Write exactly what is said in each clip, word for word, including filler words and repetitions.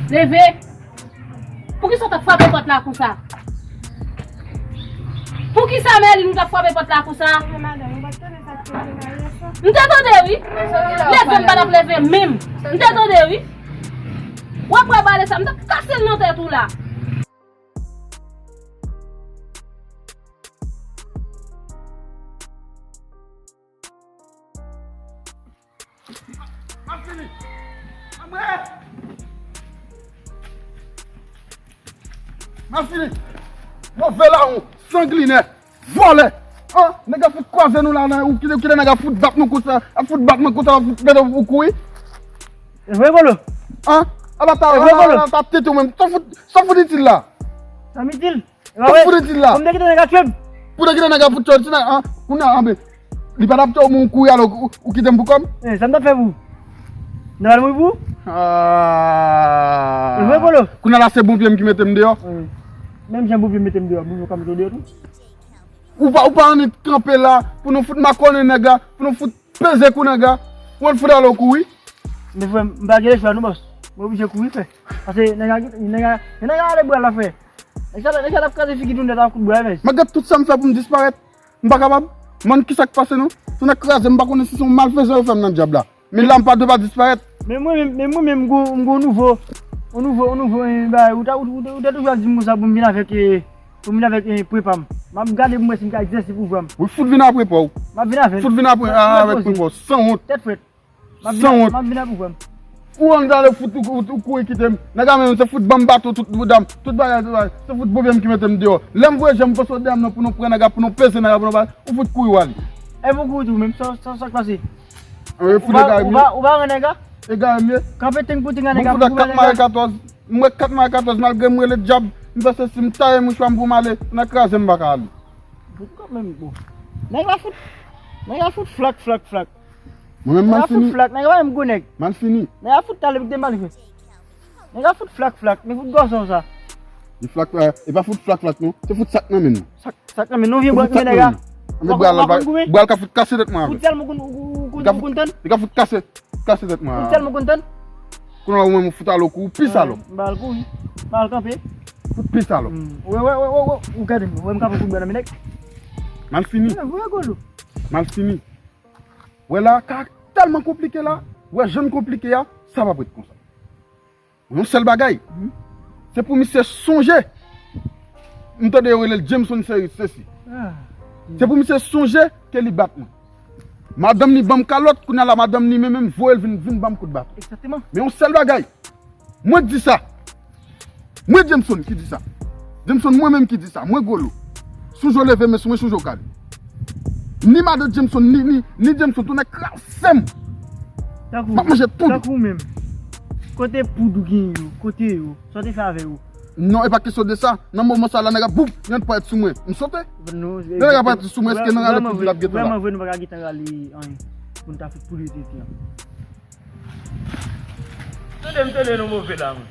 Leve! Poukisa w t ap frape pòt la konsa? Poukisa, Mèlin, ou t ap frape pòt la konsa? M te tande, wi. Leve, m pa t ap leve menm. M te tande, wi. W ap wè bale sa, m t ap kase l nan tèt ou la. M ap fini. Anmwe! M ap fini. Move lawon, sanglinè, vòlè. An, nèg ap fout kwaze nou la, la, ou kite, kite nèg ap fout bat nou konsa, ap fout bat nou konsa, ap fout mete ou kouri. E vre, Golo? An, aba ta, E vre, Golo? Aba ta tete ou menm. Sa fout, sa fout itil la? Sa m itil? Sa fout itil la? Pou m te kite nèg ap tchwe m. Pou te kite nèg ap fout tchwe ti nèg, an, kounye a, anben, li pa t ap tchwe ou, men ou kouri alò, ou, ou kite m pou kò m? E, sa m t ap fè pou ou? M t ap mouri pou ou? Ah. E vre, Golo? Kounye a la, se bon pye m ki mete m deyò. Wi. Menm jan bon pye m mete m deyò, bon pye w ka mete w deyò tou. Ou pa, ou pa annik kanpe la, pou nou fout makònen nèg la, pou nou fout peze kou nèg la, ou ann fout alò kouri. Men frè m, m pa gen lechwa non, bòs. Mwen oblije kouri, frè. Paske nèg la, nèg la, nèg la ale bwa la, frè. Nèg sa, nèg sa t ap kraze figi nou nèt ak kout bwa, men. Malgre tout sa m fè pou m disparèt, m pa kapab. Mwen, kisa k pase non? Tou nèg kraze, m pa konnen si se yon malfezan yo fè m nan dyab la. Men la, m pa dwe pa disparèt. Men mwen menm, men mwen menm, m gon, m gon nouvo, on nouvo, on nouvo, eh, bagay. Ou ta, ou, ou, ou te toujou ap di m konsa pou m vin avèk, eh, pou m vin avèk, eh, prepa m. M ap gade pou m wè si m ka egzèse pouvwa m. Wi, fout vin apre pa w. M ap vin avè l. Fout vin apre, m ap, ah, avèk poze. Prepa w. Sanwont. Tèt frèt. M ap vin, sanwont. M ap vin avè pouvwa m. Ou ann ale fout ou, ou, ou kouri kite m. Nèg la menm se fout ban m baton tout bouda m. Tout bagay, tout bagay. Se fout bon pye m ki mete m deyò. Lè m voye je m panse w dèyè m nan pou nou pran nèg la, pou nou peze nèg la, pou nou bagay. Ou fout kouri w ale. E pou kouri tou menm, sa, sa, sa k pase? Ou pa, ou pa, ou pa ran nèg la? Egare m ye. Kanpe ting pou ting a nèg la pou kouri nèg la. Bon, fout kat mare katòz. M wè kat mare katòz, malgre m rele dyab, m fè sesi, m taye mouchwa m pou m ale, nan kraze m pa ka ale. Fout kanmenm, bon. Nèg la fout, nèg la fout flak, flak, flak. Mwen menm, m al fini. Nèg la fout flak, nèg la menm gwo nèg. M al fini. Nèg la fout talè pou te mal fè. Nèg la fout flak, flak, men fout gòson sa. Li flak, eh, e pa fout flak, flak, non. Se fout sak nan men l. Sak, sak nan men l, non, vye bwa nan men nèg la. Anbe bwa l, bwa l ka fout kase tèt mwen avè l. Fout sèlman konn, ou, ou, ou konn tann? Li ka fout kase, kase tèt mwen. Fout sèlman konn tann? Kounye a ou menm ou fout alò kou, ou pis alò. M pa al kouri. M pa al kanpe. Fout pis alò. Hmm. Wè, wè, wè, wè, wè. Ou gade m, wè m ka pran kout bwa nan men nèg. M al fini. Wè, wè, Golo. M al fini. Wè la, ka tèlman konplike la. Wè jan l konplike a, sa p ap ret konsa. Yon sèl bagay. Mhm. Se pou misye sonje. M tande yo rele l Jameson Series, se si. Ah. Se pou misye sonje ke li bat mwen. Madanm ni ban m kalòt, kounye a la madanm ni menm, menm voye l vin, vin ban m kout baton. Egzakteman. Men yon sèl bagay. Mwen di sa. Mwen Jameson ki di sa. Jameson mwen menm ki di sa. Mwen Golo. Sonje w leve men sou mwen, sonje w kale. Ni madan Jameson, ni, ni, ni Jameson tounen kraze m. M ap manje tout. Tankou menm. Kote poud ou gen yo? Kote yo? Sa w te fè avè yo? Non, e pa kesyon de sa. Nan moman sa la, nèg ap boum, yon parèt sou mwen. M sote. Non, nèg ap parèt sou mwen, èske nan rale poud li ap gentan la? Vrèman vre, nou pa ka gentan rale anyen. Pou nou ta fout poud yo te di an. Tande m tande nou move la, mwen.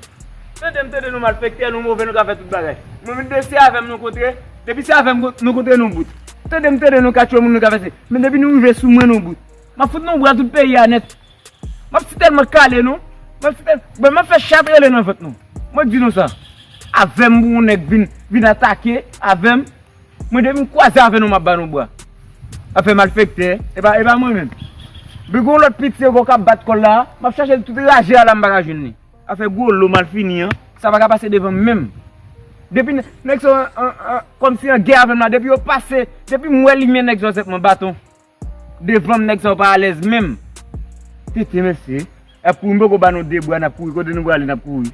Tande m tande nou malfektè, nou move, nou ka fè tout bagay. Mwen menm de se avè m nou kontre, depi se avè m nou kontre nou bout. Tande m tande nou ka tchwe moun, nou ka fè se. Men depi nou rive sou mwen nou bout. M ap fout nou bwa tout peyi a nèt. M ap si tèlman kale nou. M ap si tèl-, bon, m ap fè chat rele nan vant nou. Mwen di nou sa. Avè m pou yon nèg vin, vin atake avè m. Mwen depi m kwaze avè nou m ap ba nou bwa. Afè malfektè, e pa, e pa mwen menm. Bi gon lòt piti ankò k ap bat kò l la, m ap chache l tout raje a la m pa ka jwenn li. Afè Golo malfini an, sa pa ka pase devan m menm. Depi nè-, nèg sa an, an, an, kòmsi an gè avè m la, depi yo pase, depi m wè limyè nèg sa yo sèt mwen baton. Devan m nèg sa yo pa alèz menm. Tete mesye. Ap kouri, m poko ba nou de bwa, n ap kouri. Kote nou prale, n ap kouri.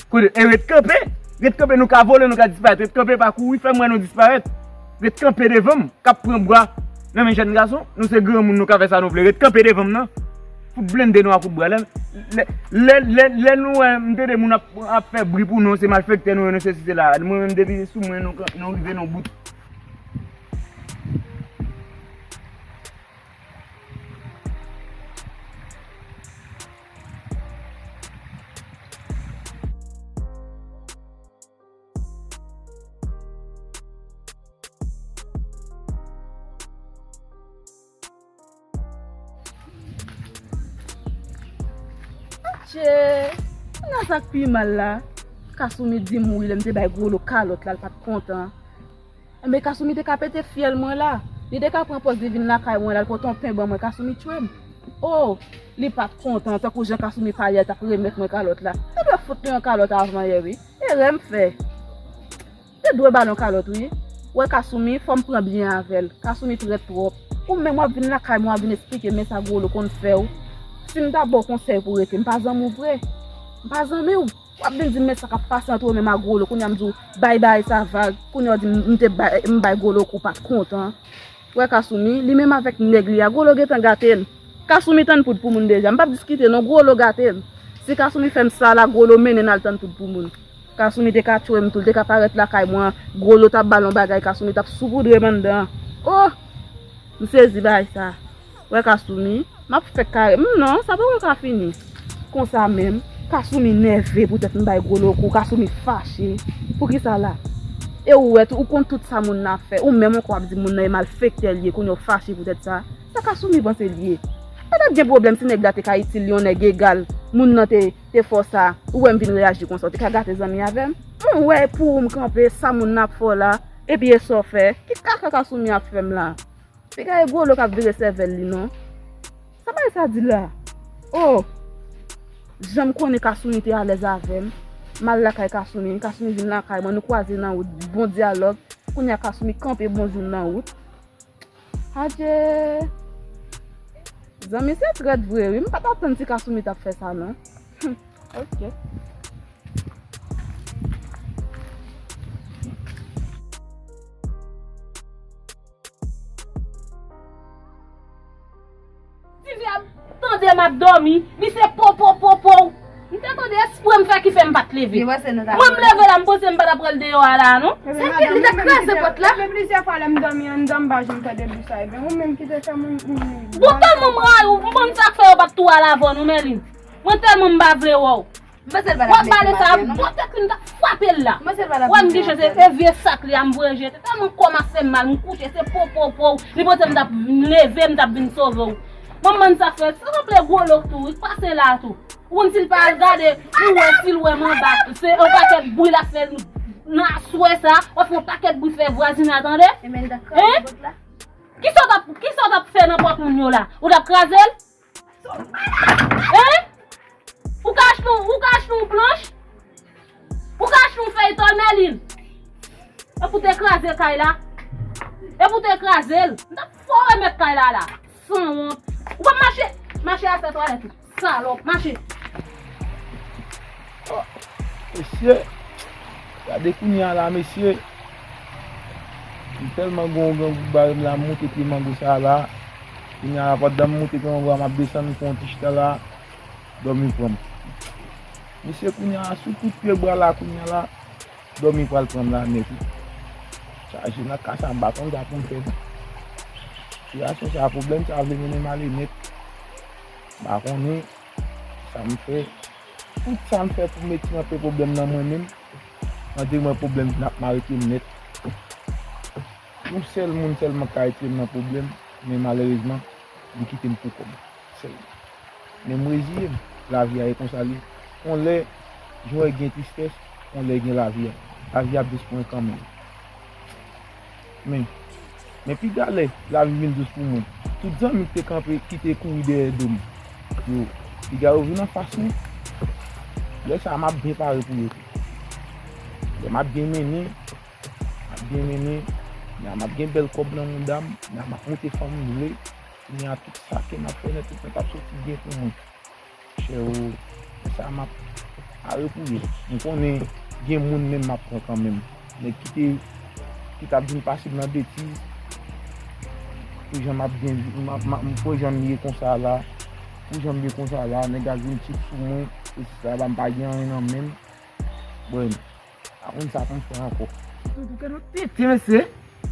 Kote, e ret kanpe. Ret kanpe, nou ka vole, nou ka disparèt. Ret kanpe, pa kouri, fè m wè nou disparèt. Ret kanpe devan m, k ap pran bwa nan men jèn gason. Nou se granmoun, nou ka fè sa nou vle. Ret kanpe devan m nan. Fout blende nou a kout bwa. Lè, lè, lè, lè, lè nou wè, m tande moun ap, ap fè bri pou nou, se malfektè nou ye, nou se si se la. Mwen menm, depi sou mwen, nou, nou rive, nou bout. Atchè! Kounya sa k pi mal la, Kasumi di m wi lè m te bay Gwolo kalòt la, l pa t kontan. Enben, Kasumi te ka pete fyèl mwen la. Li te ka pran pòz li vin lakay mwen la, l pote yon pen ban mwen, Kasumi tchwe m. O, li pa t kontan, tankou jan Kasumi pa yè t ap remèt mwen kalòt la. Te dwe fout li yon kalòt avan yè wi. Erè m fè. Te dwe ba l yon kalòt wi. Wè Kasumi, fò m pran byen avè l. Kasumi trèt twòp. Ou menm w ap vin lakay mwen, w ap vin eksplike m men sa Gwolo konn fè w. Si m ta ba w konsèy pou w rete, m pa zanmi w vre. M pa zanmi w. W ap vin di m men sa k ap pase ant ou menm ak Gwolo. Kounye a m di w bay bagay sa vag. Kounye a w di m, m te bay, m bay Gwolo kou pa t kontan. Wè Kasumi, li menm avèk nèg li a, Gwolo gentan gate l. Kasumi tann poud pou moun deja. M p ap diskite non, Gwolo gate l. Si Kasumi fè m sa la, Gwolo mennen n al tann poud pou moun. Kasumi te ka tchwe m tou, l te ka parèt lakay mwen, Gwolo t ap ba l yon bagay, Kasumi t ap soupoudre m anndan. Oh! M sezi bagay sa. Wè Kasumi, m ap fèk kare. M non, sa poko ka fini. Konsa menm, Kasumi nève poutèt m bay Gwolo kou, Kasumi fache. Poukisa la? E ou wè tou, ou konn tout sa moun nan ap fè. Ou menm ankò w ap di moun nan e malfektè l ye, kounye a w fache poutèt sa. Sa Kasumi panse l ye? Pa t ap gen pwoblèm si nèg la te ka itil yon nèg egal. Moun nan te, te fè w sa. Ou wè m vin reyaji konsa, w te ka gate zanmi avè m? M wè pou ou m kanpe, sa moun nan ap fè w la, epi e sa w fè. Ki kaka Kasumi ap fè m la? Piga e Gwolo k ap vire sèvèl li non. Sa bagay sa di la? Oh! Jan m konnen Kasumi te alèz avè m. M al lakay Kasumi, Kasumi vin lakay mwen, nou kwaze nan wout, bon dyalòg. Kounye a Kasumi kanpe bonjou m nan wout. Adje! Zanmi se trèt vre wi, m pa t atann ti Kasumi t ap fè sa non. Ok. Ti fi a tande m ap dòmi, li se po, po, po, po. M te tande espre m fè ki fè m pa t leve. Mwen m leve la, m panse m pa t ap pral deyò a la, non. Se ki li te kraze pòt la. Plizyè fwa lè m dòmi anndan, m pa janm tande bri sa. Ebyen, ou menm ki te fè m. Bon, tèlman m rayi w, m konn sa k fè yo pa t tou al avè w, non, Mèlin. Mwen tèlman m pa vle wè w. W ap pale sa, bon tèt li m t ap frape l la. Wè m gen chans e vye sak li a m voye jete. Tèlman kò m ap fè m mal, m kouche, se po, po, po. Li panse m t ap leve, m t ap vin sove w. Manman sa fè, sa sanble Gwolo tou, wi, k pase la tou. Ou konn si l pa al gade, pou wè si l wè m anba, se yon pakèt bri l ap fè nan aswè sa, w ap fè yon pakèt bri fè vwazinay tande. Hein? Kisa w t ap, kisa w t ap fè nan pòt moun yo la? Ou t ap kraze l? Hein? Ou ka achte yon, ou ka achte yon planch? Ou ka achte yon fèy tòl, Mèlin? E pou te kraze kay la? E pou te kraze l? M t ap fè w remèt kay la la. Sanwont. Ou p ap mache? Mache al fè twalèt ou. Salòp, mache. Oh, mesye, gade kounye a la, mesye. M tèlman gen yon grangou k bare m la, m moute pye mango sa a la. Kounye a la, pandan m moute pye mango a, m ap desann, m pran yon ti chita la, dòmi pran m. Mesye, kounye a, sou tout pye bwa la, kounye a la, dòmi pral pran m la nèt wi. Chaje nan ka sa, m pa konn sa pou m fè non. Sitiyasyon sa, pwoblèm sa vle mennen m ale nèt. M pa konnen sa m fè. Tout sa m fè pou m retire anpe pwoblèm nan mwen menm, antre mwen pwoblèm vin ap retire m nèt. Yon sèl moun sèlman k ka retire m nan pwoblèm, men malerezman, li kite m pou kò m sèlman. Men m reziye m, lavi a e konsa l ye. Yon lè, jan w wè gen tristès, yon lè gen lavi a. Lavi a ap jis pou mwen kanmenm. Men, men piga lè lavi vin dous pou mwen. Tout zanmi ki te kanpe, ki te kouri dèyè do m yo, piga yo vin anfas mwen. Lè sa a, m ap byen pare pou yo tou. Lè m ap byen mennen, m ap byen mennen, lè m ap gen bèl kòb nan mouda m, lè m ap monte fanm m vle, kounye a tout sa ke m ap fè nèt, tout nèt ap soti byen pou mwen. Chè o, sa m ap pare pou yo. M konnen gen moun, men m ap pran kanmenm. Nèg ki te, ki t ap vin pase m nan betiz, pou jan m ap byen, m ap, m ap, pou jan m ye konsa la, pou jan m ye konsa la, nèg ap vin tchit sou mwen, e sa la, m pa gen anyen nan men m. Bon, pa konn sa pou m fè ankò. Tete, mesye.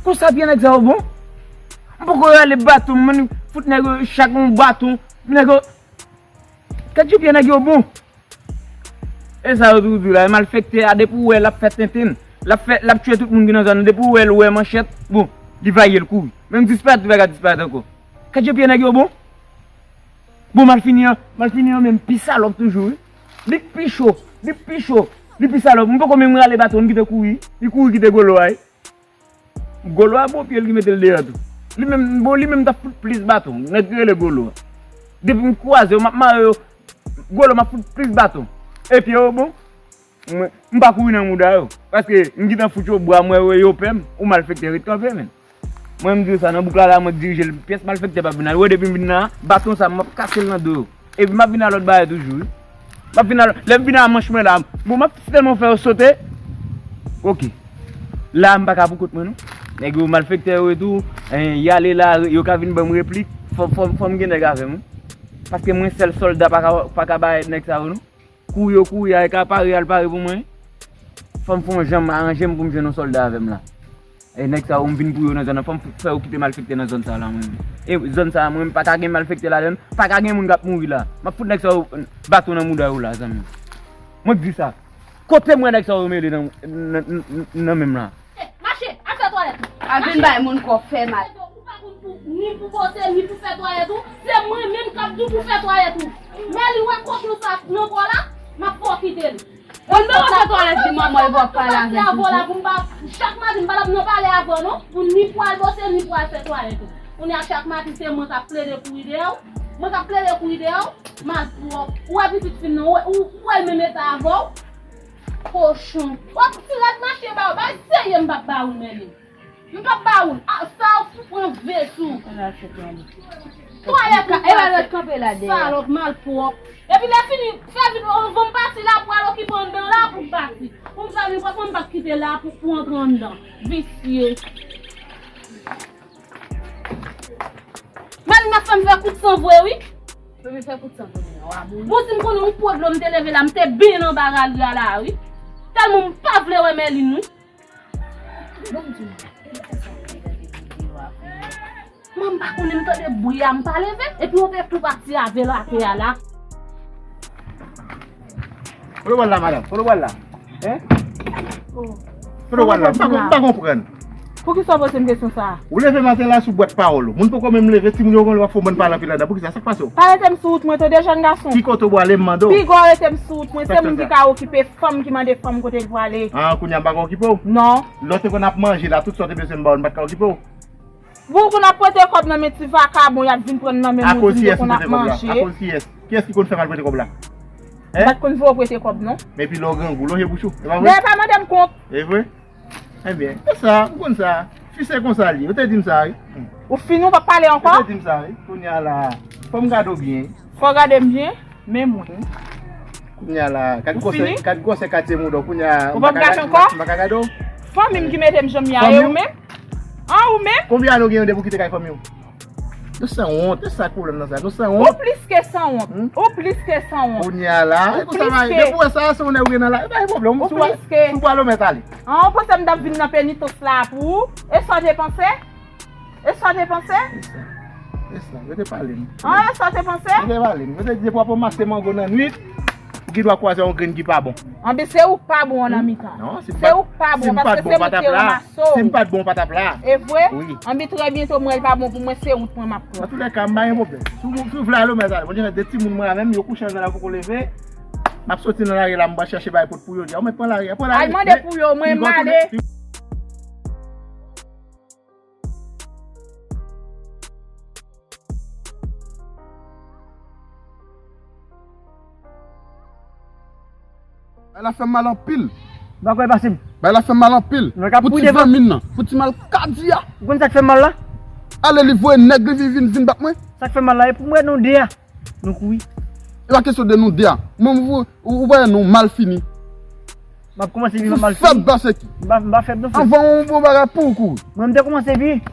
Konsa pye nèg sa yo bon? M poko rale baton, m fout nèg yo chak yon baton. Nèg yo, kèt je pye nèg yo bon. E sa yo toujou di la, e malfektè a, depi w wè l ap fè tenten, l ap fè, l ap tchwe tout moun ki nan zòn nan, depi w wè l, w wè manchèt, bon, li vaye l kouri. Menm disparèt, li pa ka disparèt ankò. Kèt je pye nèg yo bon. Bon, malfini an, malfini an menm pi salòp toujou, wi. Li pi cho, li pi cho, li pi salòp. M poko menm rale baton, m kite kouri. Li kouri kite Golo a, wi. Golo a bon pye l ki mete l deyò tou. Li menm, bon, li menm t ap fout plis baton. Nèg ki rele Golo a. Depi m kwaze yo, m ap mare yo. Golo, m ap fout plis baton. Epi yo, bon, mwen, m pa kouri nan mouda yo. Paske m gentan fout yo bwa, m wè yo, yo pè m. Ou malfektè, ret kanpe, menn. Mwen, m di w sa, nan bouk la, la, mwen k dirije l. Pyès malfektè p ap vin la. Ou wè, depi m vin la, baton sa, m ap kase l nan do yo. Epi m ap vin a lòt bagay toujou, wi. M ap vin a lòt, lè m vin a manch mwen la, bon, m ap tèlman fè yo sote. Oke. La, m pa ka pou kont mwen, non. Nèg yo malfektè yo e tou, en, y ale la, yo ka vin ban m replik. Fò, fò, fò m gen nèg avè m, wi. Paske mwen sèl sòlda pa ka, pa ka bay nèg sa yo, non. Kou yo kouri a, e ka pare, al pare pou mwen. Fò m fè yon jan m aranje m pou m jwenn yon sòlda avè m la. E nèg sa yo, m vin pou yo nan zòn nan. Fò m fè yo kite malfektè nan zòn sa la, mwen menm. E zòn sa, mwen menm, pa ka gen malfektè ladan l. Pa ka gen moun k ap mouri la. M ap fout nèg sa yo baton nan mouda yo la, zanmi. Mwen k di sa. Kote mwen nèg sa yo mele nan, nan, nan, nan men m la? Eh, mache, al fè twalèt ou. Al vin bay moun kò fè mal. Ou pa konn pou, ni pou poze, ni pou fè twalèt ou. Se mwen menm k ap di w pou fè twalèt ou. Men li wè kochon sa nan kò la, m ap fè w kite l. Bon, nou fè twalèt di manman, e pou ap pale avè l toujou. Pou m pa, chak maten, m pa t ap nan pale avè w, non. Pou ni pou al bwose, ni pou al fè twalèt ou. Kounye a, chak maten, se mwen k ap plede kouri dèyè w. Mwen k ap plede kouri dèyè w. Malpwòp. Ou wè pitit fi m nan, ou wè, ou, ou wè l menm eta avè w. Kochon. W ap ti rad mache ba w, bay serye m p ap ba w, Mèlin. M p ap ba ou l. A, sa w fout pran ve sou. Twalèt ou pral fè. Salòp malpwòp. Epi lè fini, fè vit anvan m pati la pou al okipe anndan la pou m pati. Pou m fè vin pran, m p ap kite la pou, pou antre anndan. Visye. Mèlin ap fè m fè kout san vre, wi. Fè m fè kout san vre, non, w a mouri. Bon, si m konnen yon po dlo m te leve la, m te byen anba ralye a la, wi. Tèlman m pa vle wè Mèlin, wi. Ban m di w, e bagay sa w fè gade videyo a pou mwen. Mwen m pa konnen, m tande bri a, m pa leve, epi w te tou pati avè l atè a la. Kote w pral la, madanm? Kote w pral la? Hein? Oh. Kote w pral la? M pa, m pa konprann. Poukisa w poze m kesyon sa a? Ou leve maten la sou bwat pawòl ou. Moun poko menm leve, timoun yo konn w ap fè yon bann pale anpil ladan. Poukisa? Sa k pase w? Pa rete m sou wout mwen tande, jèn gason. Ki kote w prale, m mande w? Piga w rete m sou wout mwen, se moun ki ka okipe fanm ki mande fanm kote l prale. Ah, kounye a m pa ka okipe w? Non. Lè w te konn ap manje la, tout sa w te bezwen m ba w, m pa t ka okipe w? Pou w konn ap pote kòb nan men ti vakabon, y ap vin pran nan men moun ki konn ap manje. Akoz kiyès ki pote kòb la? Akoz kiyès? Kiyès ki konn fè m al pote kòb la? Hein? M pa t konn voye w pote kòb, non. Men epi lè w grangou, lonje bouch ou. E pa vre? Dayè pa mande m kont. E vre? Ebyen, se sa, m konn sa. Fi se konsa l ye. Yo te di m sa, wi. Ou fini, ou p ap pale ankò? Yo te di m sa, wi. Kounye a la, fò m gade w byen. Fò w gade m byen? Men mwen. Kounye a la, gad gwosè, gad gwosè katye mouda w. Kounye a, ou p ap gade ankò? M pa ka gade w. Fanmi m ki mete m jan m ye a, e ou menm? An, ou menm? Konbyen ane w gen depi w kite kay fanmi w? Nou sanwont, e sa k pwoblèm nan sa? Nou sanwont. Ou plis ke sanwont. Hmm? Ou plis ke sanwont. Kounye a la, e konsa va ye. Depi w wè sa, se yon nèg ou gen nan la, e pa gen pwoblèm. Ou plis ke. Si w pral ou mèt ale. An, ou panse m t ap vin nan penitans la pou ou? E sa w te panse? E sa w te panse? E sa. E sa. Yo te pale m. An, e sa w te panse? Yo te pale m. Yo te di depi w ap ranmase mango nan nwit, ou gen dwa kwaze yon grenn ki pa bon. Anben, se ou k pa bon an nan mitan. Non, si m pa t bon, ou pa t ap la. Si m pa t bon, ou pa t ap la. E vre? Wi. Anben, trè byento, mwen, l pa bon pou mwen, se wout mwen m ap pran. Antoulèka, m pa gen pwoblèm. Si w, si w vle ale, ou mèt ale. Mwen, gen de timoun mwen avè m, yo kouche anndan la, poko leve. M ap soti nan lari la, m pral chèche bay pot pou yo. Di, ou mèt pran lari a, pran lari a. Al mande pou yo, mwen, m ale. Bagay la fè m mal anpil. M pa kwè pase m. Bagay la fè m mal anpil. Pou ti fanmi m nan, pou ti malkadi a. Ou konn sa k fè m mal la? Ale li voye nèg li vin, vin, vin bat mwen. Sa k fè m mal la, e pou m wè nou de a. Nou kouri. E pa kesyon de nou de a. Mwen, ou, ou, ou pa wè nou mal fini. M ap kòmanse viv an mal fini. Ou fèb pase ki? M pa, m pa fèb non, frè. Anvan yon bon bagay pou ou kouri. Mwen, m te kòmanse byen.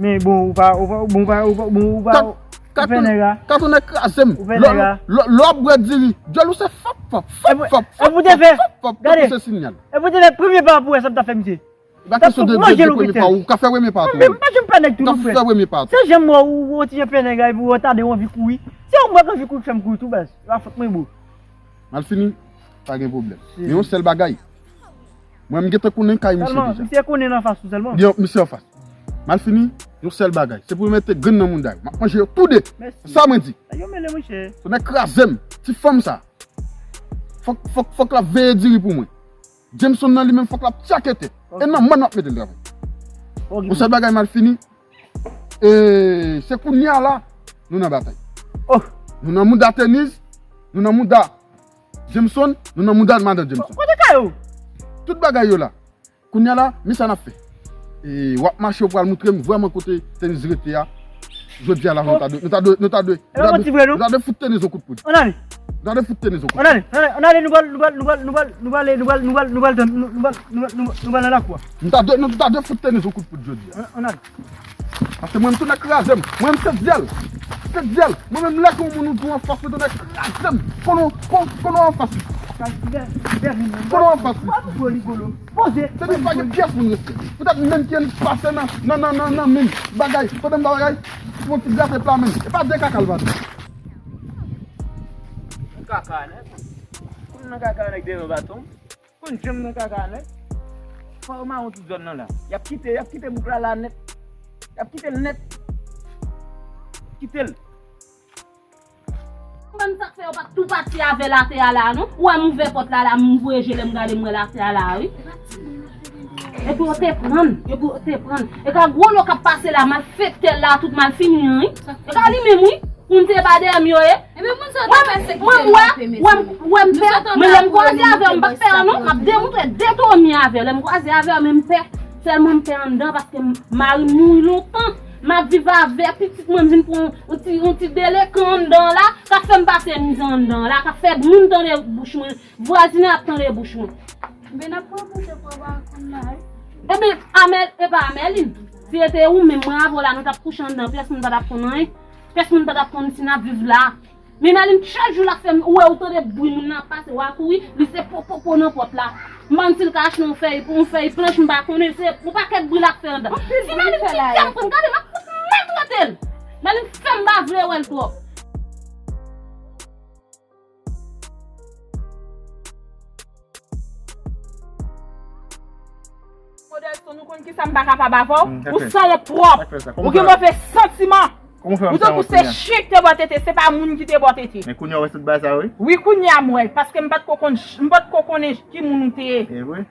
Men bon, ou pa, ou pa, bon, ou pa, ou pa, bon, ou pa, ou fè nèg la. Kat ou nèg kraze m. Ou fè nèg la. Lè w ap bwè diri, dyòl ou se fòp, fòp, fòp, fòp, fòp, fòp, fòp, fòp, fòp, fòp, se sinyal. E pou te fè premye pa pou wè sa m ta fè misye. Li pa kesyon de, de, de premye pa, ou ka fè premye pa tou. Men m pa janm pè nèg tou non, frè. Ou ka fè premye pa tou. Se janm wè ou, ou ti jan pè nèg la, epi ou retade, ou anvi kouri. Se ou m wè k anvi kouri k fè m kouri tou, baz. Se pa fòt mwen, bro. Malfini, pa gen pwoblèm. Men yon sèl bagay. Mwen, m gentan konnen kay misye deja. Sèlman, misye konnen l anfas ou sèlman. Misye anfas. Malfini, yon sèl bagay. Se pou yo mete grenn nan mouda yo. M ap manje yo tou de. Mèsi. Sa mwen di. Yo mele, monchè. Tonè kraze m. Ti fanm sa. Fòk, fòk, fòk l ap veye diri pou mwen. Jameson nan li menm fòk l ap tchakete. E nan mòn m ap mete l travay. Yon sèl bagay mal fini. E se kounye a la, nou nan batay. Nou nan mouda Teniz, nou nan mouda Jameson, nou nan mouda madan Jameson. Kote kay ou? Tout bagay yo la. Kounye a la, men sa n ap fè. E w ap mache, w pral montre m vrèman kote Teniz rete a. Jodi a la, nou ta dwe, nou ta dwe, nou ta dwe, nou ta dwe, nou ta dwe fout Teniz yon kout poud. Ann ale. Nou ta dwe fout Teniz yon kout poud. Ann ale, ann ale, ann ale, nou pral, nou pral, nou pral, nou pral, nou pral, nou pral, nou pral, nou pral, nou pral, nou pral, nou pral, nou pral, nou pral nan lakou a. Nou ta dwe, nou ta dwe fout Teniz yon kout poud jodi a. Ann, ann ale. Paske mwen menm tou nèg kraze m. Mwen menm se dyèl. Se dyèl. Mwen menm lè ke yon moun ou di w anfas mwen tou nèg kraze m. Konnen w, kon-, konnen w anfas li. Konnen w anfas li. Poze. Se di pa gen pyès moun respè. Poutèt menm ki annik pase nan, nan, nan, nan, nan menm bagay. Pandan m pa bagay, pou yon ti grate pla menm. E pa de kaka l pa de. Yon kaka nèt. Kounye nan kaka nèt devan baton. Konn janm nan kaka nèt. Fò yo mawon tout zòn nan la. Y ap kite, y ap kite bouk la la nèt. Y ap kite l nèt. Kite l. Konprann sa k fè yo pa t tou pati avè l atè a la non. Ou wè m ouvè pòt la la, m voye je lè m gade m wè l atè a la wi. Epi yo te prann, epi yo te prann. E ka gwo lo k ap pase la, malfektè la, tout malfini an wi. E ka li menm wi. Moun se pa dèyè m yo ye. Ebyen moun sa w te pèsekite m, m pa pè, mesye. Wè m, wè m pè, men lè m kwaze avè w, m pa pè non, m ap demontre detonmi avè w. Lè m kwaze avè w, men m pè. Sèlman m pè anndan paske m, mari m mouri lontan. M ap viv avè pitit mwen, m vin pran yon ti, yon ti delekan anndan la, k ap fè m pase mizè anndan la, k ap fè moun tande bouch mwen, vwazinay ap tande bouch mwen. Ebyen n ap pran pou se pran pa konn la wi. Ebyen, Amèl, e pa Amèlin. Si se te ou menm, mwen avè w la, nou t ap kouche anndan, pyès moun pa t ap konn anyen. Pyès moun pa t ap konn si n ap viv la. Men Mèlin, chak jou l ap fè m, ou wè, ou tande bri moun nan ap pase, w a kouri, li se popopo nan pòt la. M pa konn si l ka achte yon fèy, yon fèy planch, m pa konnen, se yon pakèt bri l ap fè anndan. Si Mèlin kite m pran, gade, m ap fout maltrete l. Mèlin fè m pa vle wè l twòp. Modèl son, ou konn kisa m pa kapab avè w? Ou sanwont twòp. Ou gen move santiman. Ou tankou se chyen ki te bò tete, se pa moun ki te bò tete. Men kounye a w wè tout bagay sa yo wi? Wi, kounye a m wè l, paske m pa t ko konn, m pa t ko konnen ki moun ou te ye.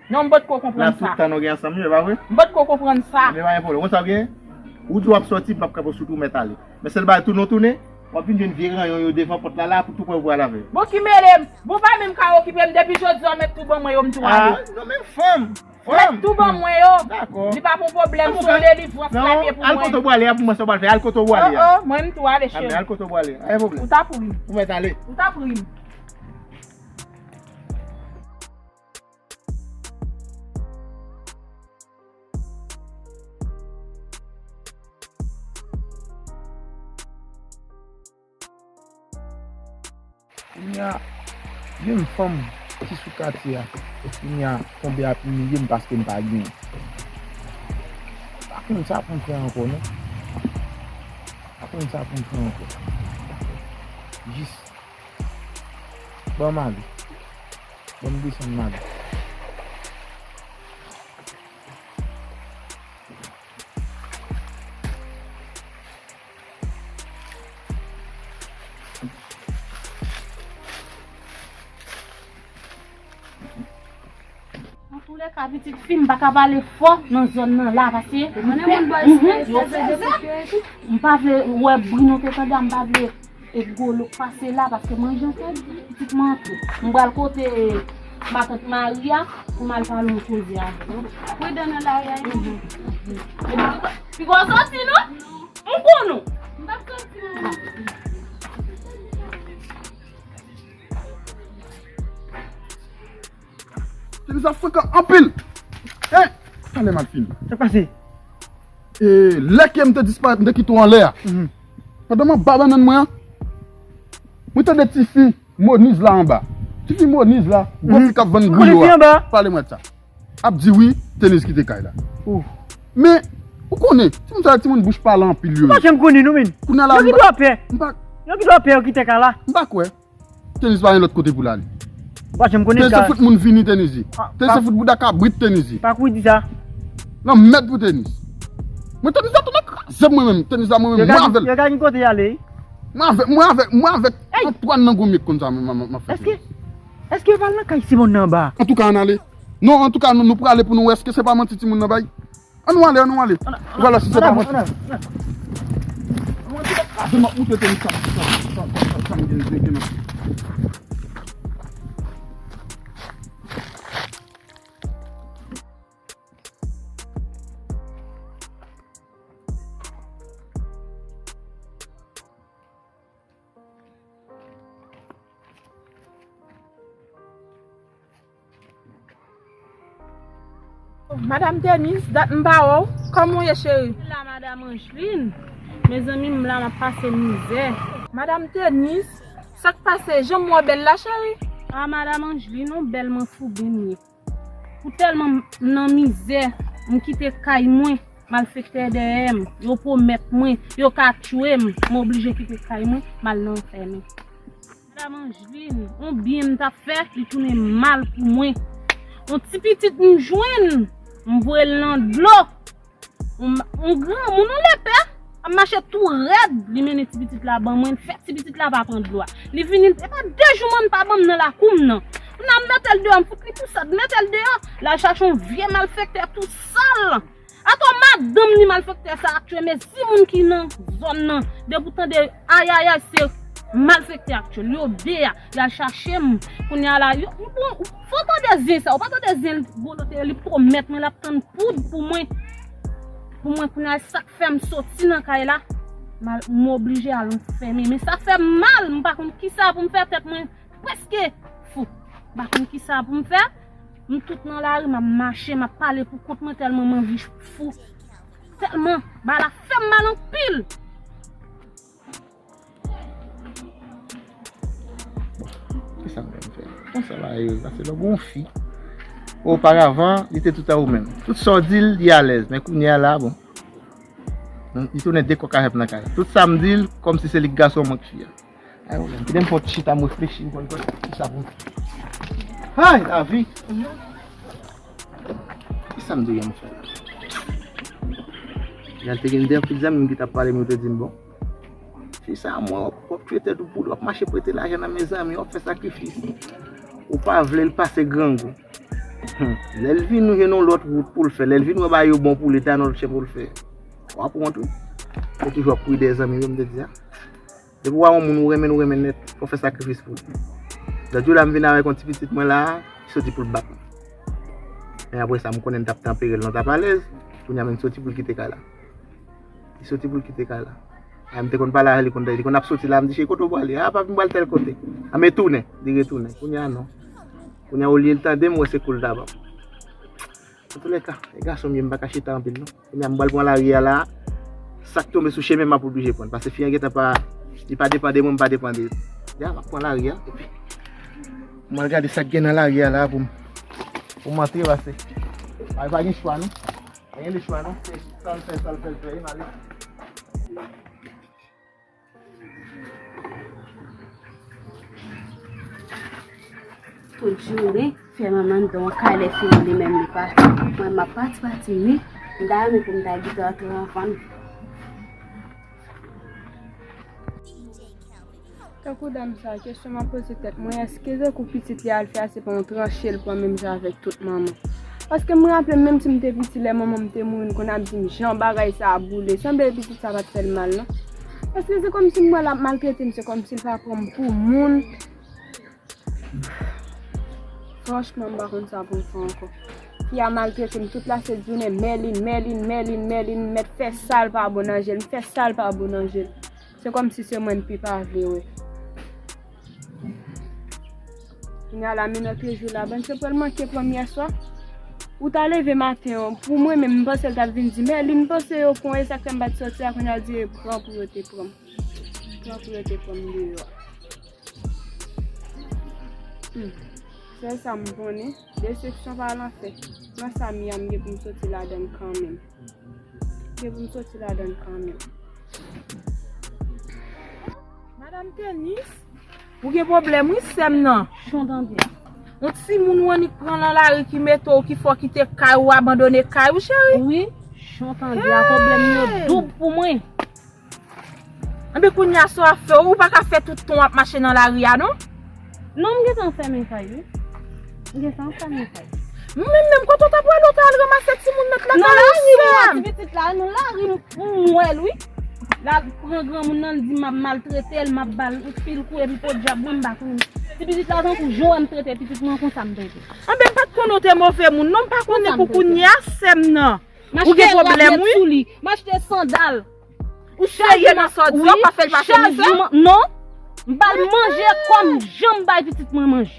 Non, m pa t ko konprann sa. N ap tout tan nou gen ansanm yo, e pa vre? M pa t ko konprann sa. Men pa gen pwoblèm. Ou konn sa w gen? Ou di w ap sòti, m p ap kanpe sou tou, mèt ale. Men sèl bagay, tounen w tounen, w ap vin jwenn vye ranyon yo devan pòt la la pou tou pran pou al avè yo. Bon, ki mele m? Bon, pa menm ka okipe m, depi jodi a w mèt tou ban mwen yo, m tou ale. Ah, non, men fanm, fanm. Mèt tou ban mwen yo. Dakò. Li pa pou pwoblèm, se yon delivrans l ap ye pou mwen. Al kote w prale a, pou mwen sa w pral fè, al kote w prale a. Oh, oh, mwen m tou ale, cheri. Al kote w prale a, pa gen pwoblèm. Ou t ap ri m. Ou mèt ale. Ou t ap ri m. Kounye a, menm fanm ki sou katye a, kounye a tonbe ap imilye m paske m pa genyen. M pa konn sa pou m fè ankò non. M pa konn sa pou m fè ankò. Jis ban m ale. Ban m desann m ale. Antoulèka, pitit fi m pa ka pale fò nan zòn nan la, paske m pa vle wè bri nou te tande a, m pa vle e gwo lòk pase la, paske manje antre, pitit mwen antre. M pral kote matant Maria pou m al pale yon koze avè l. Pridan nan lari a wi. Piga w sòti non? M konnen w. M p ap sòti non. Teniz la frekan anpil. Hey, talè m al fini. Sa k pase? E lè ke m te disparèt, m te kite w anlè a. Pandan m anba bannann mwen an, mwen tande tifi Moniz la anba. Tifi Moniz la, gwo fi k ap vann griyo a. Pale mwen de sa. Ap di wi, Teniz kite kay la. Men, ou konnen, timoun sa yo, timoun bouch pale anpil yo ye. Ou pa janm konnen non, men. Kounye a la, yo ki dwa pè. M pa, yo ki dwa pè, yo kite kay la. M pa kwè. Teniz pa gen lòt kote pou l ale. Ou pa janm konnen. Teniz se fout moun vini, Teniz ye. Teniz se fout bouda kabrit, Teniz ye. Pa kouri di sa. Lanmèd pou Teniz. Mwen, Teniz la tounen kraze m mwen menm. Teniz la mwen menm, mwen avè l. Yo ka gen kote y ale. Mwen avè, mwen avè, mwen avèk Antwàn nan gwo myè k konn sa mwen, mwen, mwen fè. Èske Èske yo pral nan kay Simon nan anba? Antouka, ann ale. Non, antouka, nou, nou prale pou nou wè èske se pa manti timoun nan bay. Ann nou ale, ann nou ale. Vwala, si se pa manti. Gade, m ap montre tèt sa, sa, sa, sa, sa m gen, gen, gen nan. Madam Tenis, dat m pa wè w. Kòman w ye, cheri? La, Madam Angeline. Mezanmi, m la, m ap pase mizè. Madam Tenis, sa k pase? Jan m wè w bèl la, cheri? A, Madam Angeline, on bèl manfouben m ye. Pou tèlman m nan mizè, m kite kay mwen, malfektè dèyè m, yo pwomèt mwen, yo ka tchwe m, m oblije kite kay mwen, m al nan anfèmen. Madam Angeline, on byen m t ap fè, li tounen mal pou mwen. On ti pitit m jwenn, m voye l nan dlo. On, on granmoun, on lepè, ap mache tou rèd, li mennen ti pitit la ban mwen, fè ti pitit la pa pran dlo a. Li vini, e pa de jou mòn pa ban m nan lakou m nan. Kounye a m mete l deyò, m fout li pousad, m mete l deyò. L al chache on vye malfektè tou sal. Atò madanm ni malfektè sa ap tchwe, men si moun ki nan zòn nan, depi w tande ayayay, se malfektè ap tchwe l. Yo de a, y al chache m. Kounye a la, yo, bon, fò w tande zen sa, ou pa tande zen bolote, li pwomèt mwen l ap tann poud pou mwen. Pou mwen, kounye a, sa k fè m soti nan kay la, m al, m oblije al anfèmen. Men sa fè m mal, m pa konn kisa pou m fè, tèt mwen prèske fou. M pa konn kisa pou m fè. M tout nan lari, m ap mache, m ap pale pou kont mwen, tèlman m anvi fou. Tèlman bagay la fè m mal anpil. Kisa m menm fè? Konsa bagay yo pase lè w gon fi. Oparavan, li te tout a ou menm. Tout sa w di l, li alèz. Men kounye a la, bon. Li tounen de kòk avè m nan kay. Tout sa m di l, kòmsi se li k gason, mwen k fi a. Ay, ou menm. Kite m fè yon ti chita, m reflechi, m konn kisa pou m fè. Ay, lavi! Kisa m di w m fè la? Jan te gen de anpil zanmi m ki t ap pale m, yo te di m, bon, fi sa, mwen, w ap, w ap tchwe tèt ou poul, w ap mache prete lajan nan men zanmi, w ap fè sakrifis. Ou pa vle l pase grangou. Hmm. Lè l vin, nou jwenn yon lòt wout pou l fè. Lè l vin, wè bagay yo bon pou li, ta yon lòt chemen pou l fè. W ap wont, wi. Se toujou ap kouri dèyè zanmi yo, m te di a. Depi w wè yon moun ou renmen, ou renmen nèt, fò w fè sakrifis pou li. Lòt jou la, m vin avèk yon ti pitit mwen la, li soti pou l bat mwen. Men apre sa, m konnen m t ap tanpere l, non, t ap alèz. Kounye a, men l soti pou l kite kay la. Li soti pou l kite kay la. A, m te konn pale avè l, li konn, li konn ap soti la, m di, cheri, kote w prale? A, papi, m pral tèl kote. A, men tounen, li retounen. Kounye a, non. Kounye a, olye l tande m, wè se kou l ta ban m. Antoulèka, e gason m ye, m pa ka chita anpil, non. Kounye a, m pral pran lari a la. Sa k tonbe sou chemen, m ap oblije pran. Paske fi an gentan pa, li pa depann de mwen, m pa depann de li. Ya, m ap pran lari a, epi m al gade sa k gen nan lari a la pou m, pou m antre, paske pa, pa gen chwa, non. Pa gen lechwa, non. Se sa l fè, sa l fè, l fè, m ale. Tout jounen, fè manman anndan yon kay lè fini li menm li pa. Mwen, m ap pati, pati, wi. M ta renmen pou m ta gentan antre anvan l. Tankou dam sa, kesyon m ap poze tèt mwen, èske tankou pitit li al fè a, se pa yon tranche l pran menm jan avèk tout manman? Paske m raple m, menm si m te piti, lè manman m te mouri, m konn ap di m jan bagay sa a boule. Sanble pitit sa pa t fè l mal, non. Èske se kòmsi m wè l ap maltrete m, se kòmsi l pa pran m pou moun? Franchman, m pa konn sa pou m fè ankò. Fi a maltrete m tout la sent jounen, Mèlin, Mèlin, Mèlin, Mèlin, m mèt fè sa l pa bon nan je l, m fè sa l pa bon nan je l. Se kòmsi se mwen l pi pa vle wè. Kounye a la, men nan trezou la, bann se pral manke pran m yèswa. Ou ta leve maten an, pou mwen menm, m panse l t ap vin di, Mèlin, m panse yo pran, e sa k fè m pa t sòti a, kounye a l di, e pran pou yo te pran m. Pran pou yo te pran m deyò a. Hmm. Sèl sa m konnen, desepsyon pa lanfè. Nan sa m ye a, m gen pou m soti ladan l kanmenm. M gen pou m soti ladan l kanmenm. Madam Tenis, ou gen pwoblèm wi, sè m nan. Chondandyè. Yon timoun ou annik pran nan lari ki mete w, ki fè w kite kay ou, abandone kay ou, cheri? Wi, Chondandyè, pwoblèm yo doub pou mwen. Enben kounye a sa w ap fè, ou pa ka fè tout tan w ap mache nan lari a, non? Non, m gentan fèmen kay, wi. M gentan fèmen kay. Mwen menm, kote w ta pral, w ta al ranmase timoun met lakay ou, sè m? Nan lari, m wè ti pitit la, nan lari, m wè l, wi. L al pran granmoun nan, l di m ap maltrete l, m ap ba l pil kou, epi podyab mwen, m pa konnen. Ti pitit la, tankou jan w wè m trete pitit mwen, konsa m trete. Anben, m pa t konnen w te move moun, non, m pa konnen pou kounye a, sè m nan. Ou gen pwoblèm, wi. M achte sandal. Ou serye nan sa w di a, w pa fè l pase mizè? Non. M ba l manje kòm jan m bay pitit mwen manje.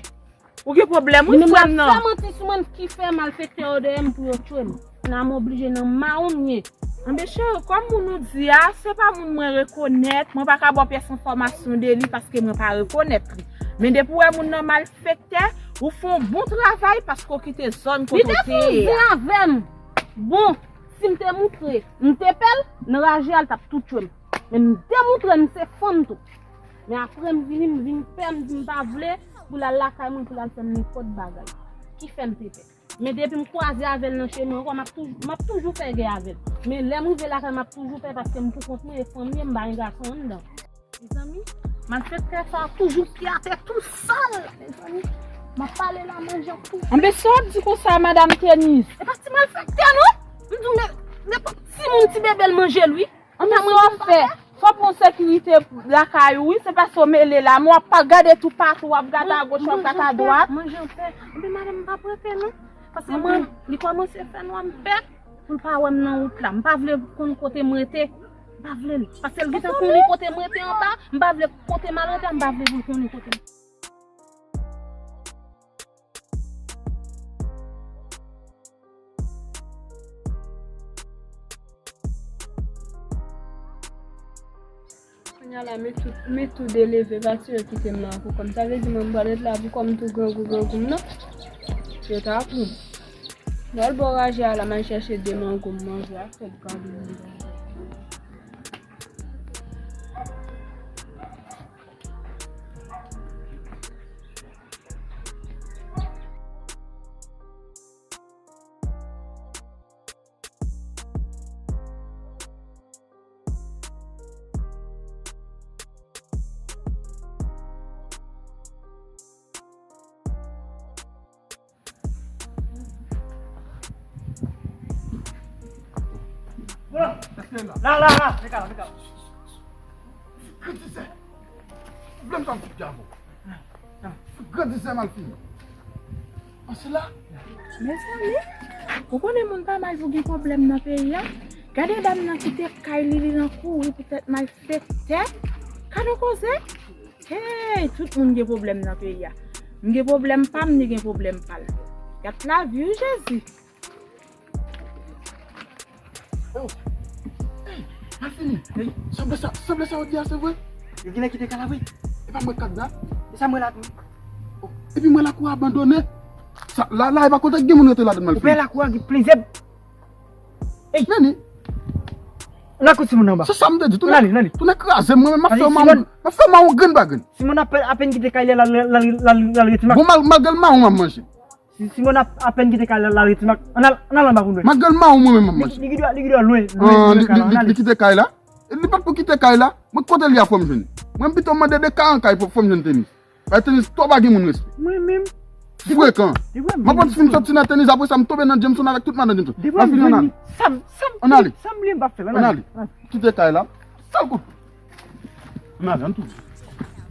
Ou gen pwoblèm, wi, frè m nan. Fè manti sou mwen ki fè malfektè yo dèyè m pou yo tchwe m. Nan m oblije nan mawon m ye. Anben, cheri, kòm moun ou di a, se pa moun mwen rekonèt, mwen pa ka ba w pyès enfòmasyon de li paske mwen pa rekonèt li. Men depi w wè moun nan malfektè, ou fè yon bon travay paske w kite zòn kote w te ye a. Li te fè yon zen avè m. Bon, si m te moutre m te pè l, nan raje a, l t ap tou tchwe m. Men m te moutre m se fanm tou. Men apre m vini, m vin pè, m di m pa vle pou l al lakay mwen, pou l al fè m nenpòt bagay. Ki fè m te pè. Men depi m kwaze avè l nan chemen ankò, m ap toujou, m ap toujou fè gè avè l. Men lè m rive lakay, m ap toujou pè paske m pou kont mwen, e fanm li ye, m pa gen gason anndan. Mezanmi, malfektè sa a toujou pye atè tou sal. Mezanmi, m ap pale la, manje tou. Anben, sa w ap di konsa, madanm Tenis? E pa ti malfektè, non. M di w, men, nenpòt timoun, ti bebe, l manje l, wi. Anben, sa w ap fè? Fò w pran sekirite lakay ou, wi. Se pa sa w mele la, men w ap pa gade toupatou, w ap gade agoch, w ap gade adwat. Manje an pè. Anben, madanm, m p ap rete, non. Paske mwen, li kòmanse fè nwa, m pè. Pou l pa wè m nan wout la. M pa vle konn kote m rete. M pa vle l. Paske l gentan konnen kote m rete anba. M pa vle kote m al anba, m pa vle pou l konnen kote m. Kounye a la, m tou, m tou de leve, pati yo kite m nan ankò. Kòm sa vle di mwen, m pral ret la pou kòm tou grangou, grangou m nan. Yo ta pran m. Lè l bò raje a la, m al chèche de mango m manje ak tèt gade m. La, la, la, vin ka la, vin ka la. Kritizè. Vle m ta fout gavo. Grandizè malfini. An sila. Mezanmi, ou konnen moun pa may pou gen pwoblèm nan peyi a. Gade dam nan kite kay li, li nan kouri poutèt malfektè. Gade koze. Hey, tout moun gen pwoblèm nan peyi a. M gen pwoblèm pa m, li gen pwoblèm pa l. Gad lavi wi, Jezi. Oh. Hey, malfini. Hey, sanble sa, sanble sa w di a se vre? Yo genlè kite kay la vre. E pa mwen k ap la. E sa mwen la tou. Oh, epi mwen lakou abandone. Sa, la, la, e pa kote gen moun rete ladan malfini. Ou pè lakou a gen plen zèb. Hey. Nani? Lakou timoun anba. Se sa m te di, tounen, tounen kraze m, mwen menm, m ap fè w mawon, m ap fè w mawon grenn pa grenn. Simon apèn, apèn kite kay la, la, la, la, la rete mak. Bon, mal, malgre l mawon m ap manje. Si, si mwen ap, apèn kite kay la, l al rete mak, ann al, ann al anba pou nou. Malgre l mawon mwen menm m ap manje. Li, li, li gen dwa, li gen dwa lwen, lwen, lwen kay la, ann ale. Li kite kay la. Li pa t pou kite kay la. Mwen kote li a fò m jwenn. Mwen pito mande de karan kay pou fò m jwenn Tenis. Bay Tenis twò pa gen moun respè. Mwen menm. Frekan. M ap fin soti nan Tenis, apre sa m tonbe nan Jameson avèk tout madan Jameson. Ann ale. Ann ale. Kite kay la. Sal kout. Ann ale, ann tounen.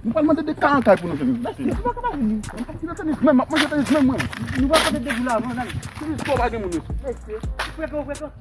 Nou pral mande de karan kay pou nou fè. Mèsi, nou pa ka pa vini. Ann pa kite Tenis, men, m ap manje Tenis, men mwen. Nou pa mande de goula, non, ann ale. Tenis, twò pa gen moun yo. Mèsi. Frekan, frekan.